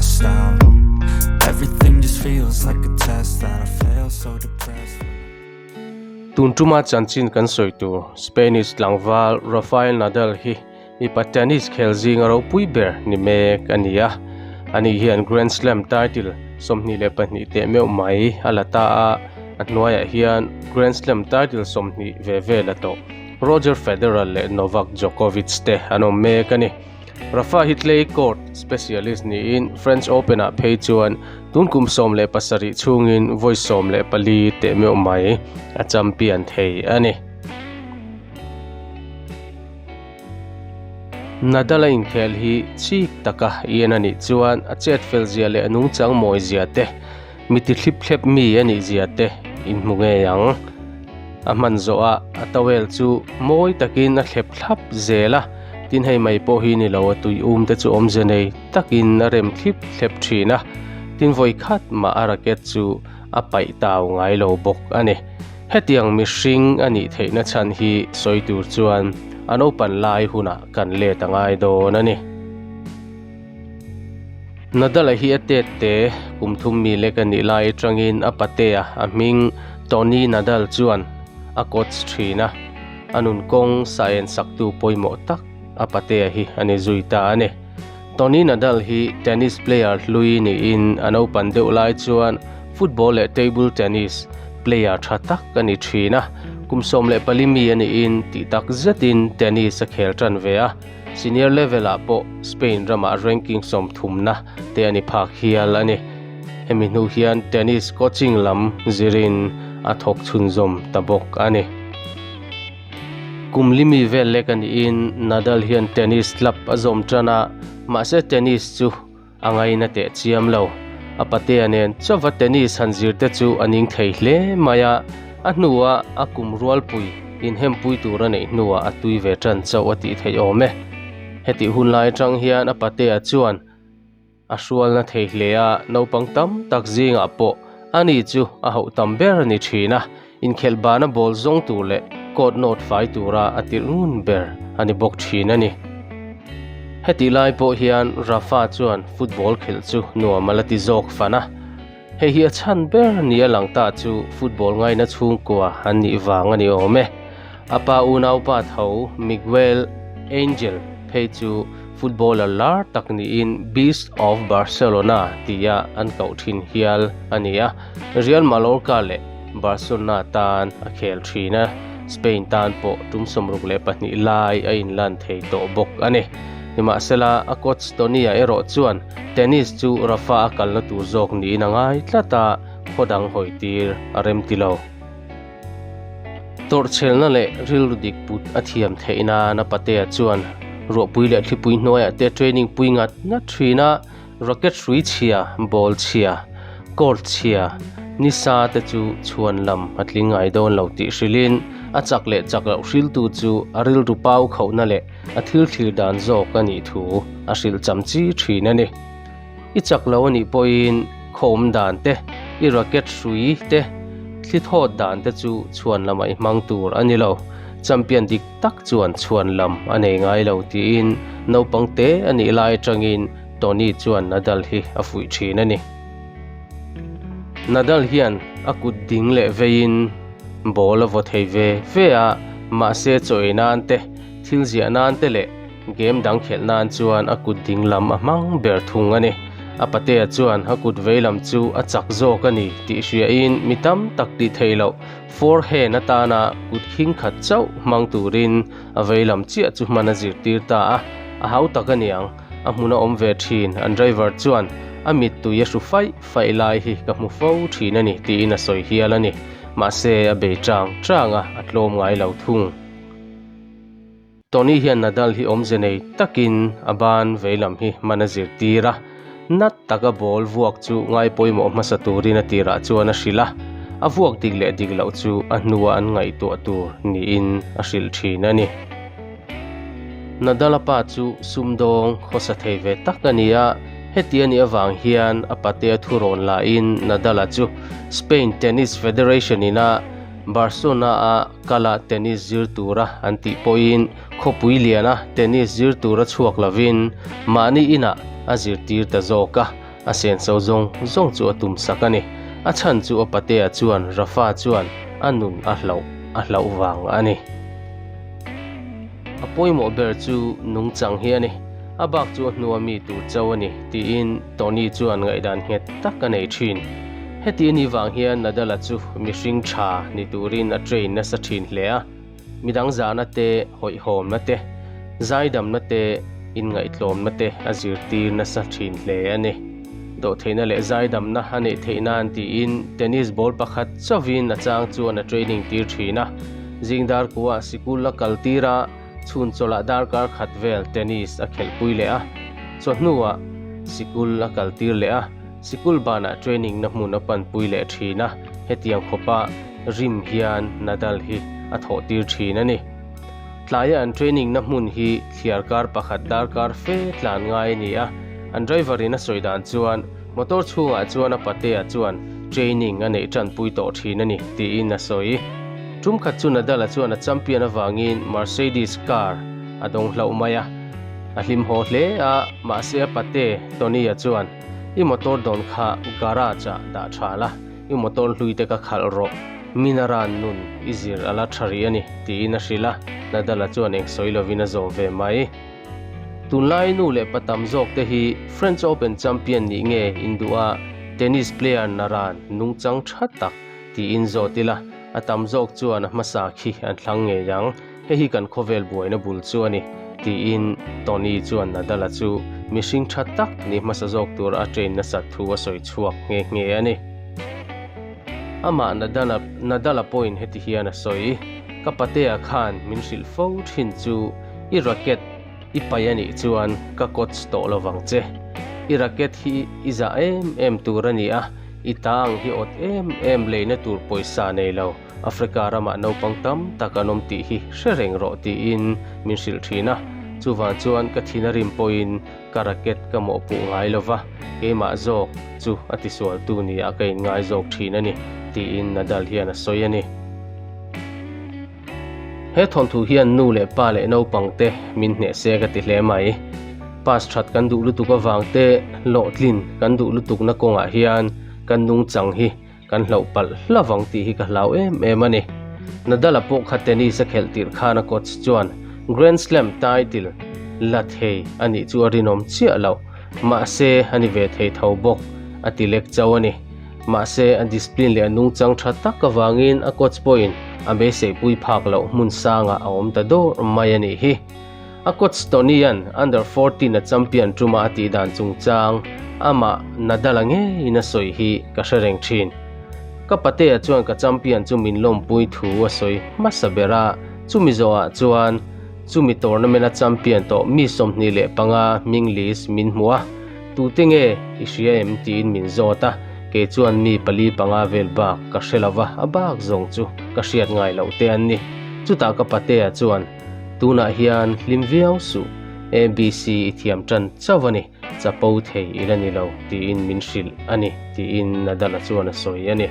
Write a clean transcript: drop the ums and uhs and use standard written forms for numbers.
stressed out. Everything just feels like a test that I fail, so depressed. Tun tuma chanchin kan sawi tur Spanish tlangval Rafael Nadal hi mipa tennis khel zinga ropui ber ni mek a ni a. Ani hian Grand Slam title 22 teh meuh mai a la ta a, a hnuaiah hian Grand Slam title 20 ve ve la tawh Roger Federer leh Novak Djokovic te an awm mek a ni. Rafa hi clay court specialist niin French Open-ah phei chuan tun kum 17 chhungin vawi 14 teh meuh mai a champion thei a ni. Nadal-a inkhel hi chik taka en a nih chuan a chet fel zia leh a nungchang mawi zia te, mi ti thlip thlep mi a nih zia te in hmu ngei ang. A hman zawh a, a towel chu mawi takin a thlep thlap zel a, tin hei mai pawh hi ni lo a tui um te chu awmze nei takin a rem thlip thlep thin a, tin vawi khat mah a racket chu a paih tau ngai lo bawk a ni. Hetiang mihring a nih theihna chhan hi sawi tur chuan a naupan lai hunah kan let a ngai dawn a ni. Nadal-a hi a tet te, kum thum mi lek a nih lai atangin a patea a hming Toni Nadal chuan a coach thin a, a nun kawng sa en saktu pawimawh tak a patea hi a ni zui ta a ni. Toni Nadal hi tennis player hlui niin a naupan deuh lai chuan football leh table tennis player tha tak a ni thin a, kum 14 mi a niin tih tak zetin tennis a khel tan ve a. Senior level ah pawh Spain ramah ranking sawmthumna te a ni phak hial a ni. Hemi hnu hian tennis coaching lam zirin a thawk chhunzawm ta bawk a ni. Kum limi vel lek a niin Nadal hian tennis club a zawm tan a, mahse tennis chu a ngaina teh chiam lo. A patea nen chauva tennis han zir te chu a ning thei hle mai a, a hnua a kum rualpui inhempui tur a neih hnuah a tui ve tan chauh a tih theih awm e. Hetih hun lai atang hian a patea chuan a hrualna thei hle a, naupang tam tak zingah pawh ani chu a hauh tam ber a ni thin a, inkhelh bana ball zawng tur leh court note fai tura a tirh ngun ber a ni bawk thin a ni. Hetih lai pawh hian Rafa chuan football khelh chu nuam a la ti zawk fan a, hei hi a chhan ber ni a lang ta chu football ngaina chhungkua an nih vang a ni awm e. A pa unaupa tho Miguel Angel phei chu footballer lar tak niin Beast of Barcelona tia an koh thin hial a ni a, Real Mallorca leh Barcelona tan a khel thin a, Spain tan pawh tum 62 lai a inlan thei tawh bawk a ni. Nimahsela, a coach Tony-a erawh chuan tennis chu Rafa a kalna tur zawk niin a ngai tlat a, khaw dang hawi tir a rem ti lo. Tawrhchhelna leh rilru dik put a thiam theih nan a patea chuan ruahpui leh thlipui hnuaiah te training pui ngat ngat thin a, Rocket hrui chhia, ball chhia, court chhia, nisa te chu chhuan lam a tling ngai dawn lo tih hrilhin a chak leh chak loh hriltu chu a rilru pau khauhna leh a thil thlir dan zawk a nih thu a hrilh cham chi thin a ni. I chak lo a nih pawhin khawm dan te, i rocket hrui te, thli thawt dan te chu chhuan lamah i hmang tur a ni lo. Champion dik tak chuan chhuan lam a nei ngai lo tiin naupang te a nih lai atangin Tony chuan Nadal hi a fuih thin a ni. Nadal hian a kut ding leh veiin ball a vaw thei ve ve a, mahse chaw ei nan te, thil ziah nan te leh game dang khelh nan chuan a kut ding lam a hmang ber thung a ni. A patea chuan a kut vei lam chu a chak zawk a ni tih hriain mi tam tak tih theih loh forehand atana kut khing khat chauh hmang turin a vei lam chiah chu hman a zirtir ta a, a hau tak a niang. A hmun a awm ve thin, an driver chuan a mittui a hru faih faih lai hi ka hmu fo thin a ni tiin a sawi hial a ni. Mahse a bei chang chang a, a tlawm ngai lo thung. Tony hian Nadal hi awmze nei takin a ban veilam hi hman a zirtir a, nat taka ball vuak chu ngai pawimawh hmasa turin a tirah chuan a hrilh a, a vuak dik leh dik loh chu a hnua an ngaihtuah tur niin a hrilh thin a ni. Nadal-a pa chu sumdawng khawsa thei ve tak a ni a, heti a nih avang hian a patea thurawn lahin Nadal-a chu Spain Tennis Federation ina Barcelona-a kala tennis zir tura an tih pawhin khawpui liana tennis zir tura chhuak lovin mahni inah a zirtir ta zawk a. A senso zawng zawng chu a tum sak a ni. A chhan chu a patea chuan Rafa chuan a nun a hlauh a hlauh vang a ni. A pawimawh ber chu nungchang hi a ni. A bak chu a hnua mi tur cho a ni, tiin Tony chuan ngaihdan nghet tak a nei thin. Heti ni vang hian Nadal-a chu mihring tha ni turin a train nasa thin hle a. Midang zahna te, hawihhawmna te, zaidamna te, inngaihtlawmna te a zirtir nasa thin hle a ni. Dawhtheihna leh zaidamna a neih theih nan tiin tennis ball pakhat chauhin a chang chuan a training tir thin a. Zing dar kuah sikul a kal tir a, chhun chawlhah darkar khat vel tennis a khelhpui leh a. Chawhnuah sikul a kal tir leh a, sikul banah training na hmun a panpui leh thin a, hetiang khawpa rim hian Nadal hi a thawh tir thin a ni. Tlaia an training na hmun hi thliar kar pakhat darkar fe tlan ngai a ni a, an driver in a sawi dan chuan motor chhungah chuan a patea chuan training a neih tanpui tawh thin a ni tiin a sawi. Tum khat chu Nadal-a chuan a champion avangin Mercedes car a dawng hlauh mai a, a hlim haw hle a, mahse a pate Tony-a chuan I motor dawn kha garage ah dah tha la, I motor hlui te ka khalh rawh, Minaran nun i zir a la tha rih a ni, tiin a hrilh a, Nadal-a chuan eng sawi lovin a zawm ve mai. Tunlai nu leh pa tam zawk te hi French Open champion nih nge in duh a, tennis player Naran nungchang tha tak tiin zawt ila, a tam zawk chuan a hmasa khi an thlang ngei ang, hei hi kan khawvel buaina bul chu a ni, tiin Tony chuan Nadal-a chu mihring tha tak ni hmasa zawk tur a train nasat thu a sawi chhuak nghe nghe a ni. Amah Nadal-a Nadal-a pawhin heti hian a sawi, Ka patea khan min hrilh fo thin chu i racket i pai a nih chuan ka coach tawh lo vang che. I racket hi i zah em em tur a ni a, i ta ang hi awt em em leina tur pawisa nei lo. Africa ramah naupang tam tak an awm tih hi hre reng rawh tiin min hrilh thin a, chuvang chuan ka thin a rim pawhin ka racket ka mawhpuh ngai lo va, keimah zawk chu a tisualtu nia ka inngai zawk thin a ni, tiin Nadal hian a sawi a ni. He thawnthu hian nu leh pa leh naupang te min hneh se ka ti hle mai. Pass that kan duh lutuk avang te hlawhtlin kan duh lutukna kawngah hian kan nungchang hi Kan hlauh palh hlauh ang tih hi ka hlau em em a ni. Nadal-a pawh kha tennis a khelh tirh khan a coach chuan Grand Slam title la thei a nih chu a rinawm chiah loh. Mahse, a ni ve thei tho bawk, a ti lek chauh a ni. Mahse, a discipline leh a nungchang tha tak avangin a coach pawhin a beiseipui phak loh hmun sangah a awm ta dawr mai a nih hi. A coach Tony-a'n Under 14 a champion ṭuma a tih dan chungchang amah Nadal-a ngeiin a sawi hi ka hre reng ṭhin. Ka patea chuan ka champion chu min lawmpui thu a sawi hmasa ber a, chumi zawhah chuan chumi tournament-a champion tawh mi 25 hming list min hmu a, tute nge i hria em tiin min zawt a, kei chuan mi pali panga vel bak ka hre lo va, a bak zawng chu ka hriat ngai loh te an ni. Chutah ka patea chuan. Tunah hian hlim viau suh, ABC i thiam tan chauh a ni, chapo thei i la ni lo, tiin min hrilh a ni, tiin Nadal-a chuan a sawi a ni.